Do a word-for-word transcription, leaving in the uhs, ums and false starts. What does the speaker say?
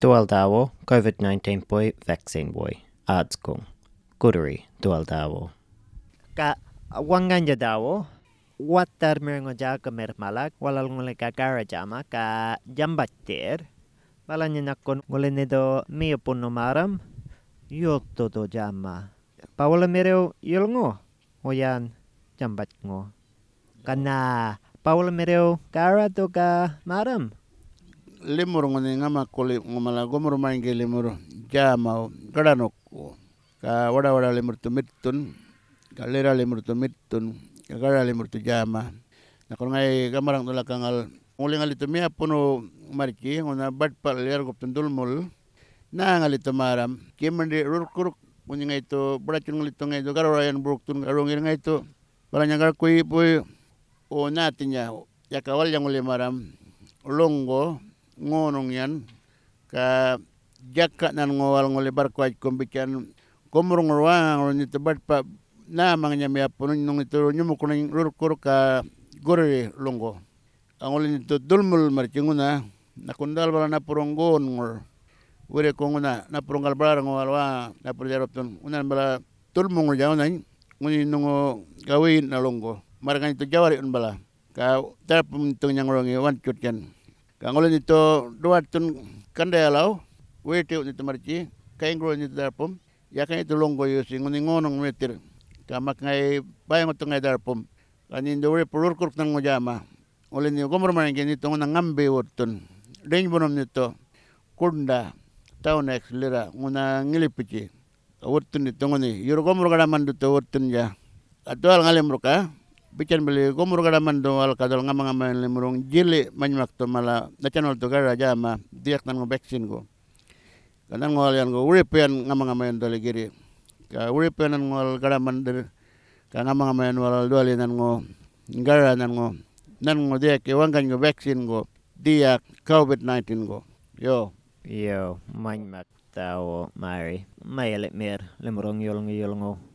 Dhuwal dhäwu, covid nineteen puy vaccine puy, adzkuŋ, gurriri dhuwal dhäwu. Ga waŋganydja dhäwu, wattharrmirŋu djäkamir malak, walal ŋuli ga gära djäma, ga djambatjthirr, bala nyi nhakun ŋuli nidhu miyupunu märram, yuthu dhu djäma. Bawulamirriw yulŋu, ŋu yan djambatjŋu. Ga nhä, bawulamirriw gära dhu ga märram? Limurr ŋunhi ŋamakuliŋu mala gumurr marŋgi limurr djämaw gaḏanukku. Ga waḏa-waḏa limurr dhu mitthun, ga ḻirra limurr dhu mitthun, ga gära limurr dhu djäma. Nhakun ŋayi gamarraŋ dhulakaŋal, ŋuli ŋali dhu miyapunu marrtji, ŋunha baṯpal yarrgupthun dhulmul, nhä ŋali dhu märram, gimandi rurrkurrk, ŋunhi ŋayi dhu baḏatjun ŋali dhu ŋayi dhu garrurra yan burkthun, ga roŋirr ŋayi dhu, balanya garkuyi buy, o nhäthinya, yaka walja ŋuli märram, ḻuŋgu, ŋonuŋ yan, ga jaka nhanŋu walal ŋuli barrkuwatjkum bitjan gumurrŋur wäŋaŋur nyi dhu baṯpa nhämaŋnyam yapun, nhuŋ nyi dhu nyumukuṉany rurrkurr ga gurriri ḻuŋgu. Ga ŋuli nyi dhu dhulmul marrtji ŋunha, nhakun dhal bala napurruŋ gonŋur, wirrikuŋ ŋunha napurruŋgal bärarrŋu walal wäŋa napurr dharrupthun, ŋunhan bala dhulmuŋurnydja ŋunhany, ŋunhi nhuŋu ga wiyin'na ḻuŋgu, märr ŋany dhu djawarr'yun bala. Ga dharrpum nyi dhu ŋunhi ŋuruŋi wantjutjan. Ga ŋuli nyi dhu ḏuwaṯthun gandayalaw, wiriṭiw nyi dhu marrtji, gayŋguru nyi dhu dharrpum, yaka nyi dhu ḻuŋgu yusi ŋunhi ŋonuŋ mirithirr. Ga mak ŋayi bäyŋuthu ŋayi dharrpum. Ga nyi dhu wiripu rurrkurrk nhanŋu djäma. Ŋuli nyi gumurr marŋgi nyi dhu ŋunha ŋambi wutthun, ḏinybunnum nyi dhu, guṉḏa, Dhowunex, ḻirra, ŋunha ŋilipitji. Ga wutthun nyi dhu ŋunhi, yurr gumurr-gaḏamandu dhu wutthunydja. Ga dhuwal ŋalimurrka, bitjan bili gumurr-gaḏamandu walal ga dhuwal ŋama-ŋamayan limurruŋ djili manymakthu mala, nhatjan walal dhu gära djäma, dhiyak nhanŋu vaccine-gu. Ga nhanŋu walal yan gu wiripuyan ŋama-ŋamayan dhuwali girri. Ga wiripuyan nhanŋu walal gaḏamandir, ga ŋama-ŋamayan walal dhuwali nhanŋu gära nhanŋu, nhanŋu dhiyakki waŋganygu vaccine-gu, dhiyak covid nineteen-gu. Yo. Yo, manymak. Dhawu, Mary, mayali'mirr limurruŋ yulŋu-yulŋu